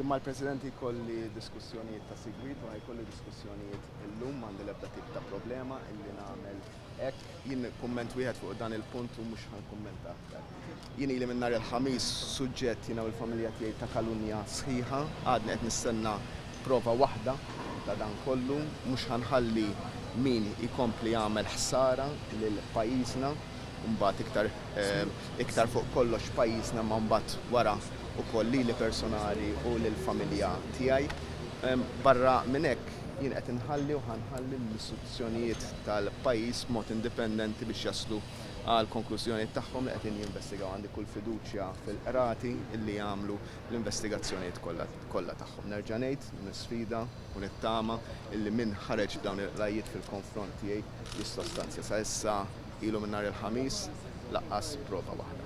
Mal-President jkolli diskussjonijiet ta' sikwit u ħa jkolli diskussjonijiet illum, m'għandi l-ebda tip ta' problema illi nagħmel hekk. Jien kumment wieħed fuq dan il-punt u mhux ħa nkummenta aktar. Jien ili minn nhar il-Ħamis suġġett jiena u l-familja tiegħi ta' kalunja sħiħa, għadni qed nistenna prova waħda ta' dan kollu, mhux ħa nħalli min jkompli jagħmel ħsara lil pajjiżna, mbagħad iktar iktar fuq kollox pajjiżna ma mbagħad wara wkoll lili personali u lill-familja tiegħi. Barra minn hekk jien qed inħalli u ħa nħalli lill-istituzzjonijiet tal-pajjiż b'mod indipendenti biex jaslu għall-konklużjonijiet tagħhom li qegħdin jinvestigaw. Għandi kull fiduċja fil-qrati li jagħmlu l-investigazzjonijiet kollha tagħhom. Nerġa' ngħid, nisfida u nittama illi min ħareġ b'dawn il-qlajjiet fil-konfront tiegħi jissostanzja. Sa issa ilu minn nhar il-Ħamis lanqas prova waħda.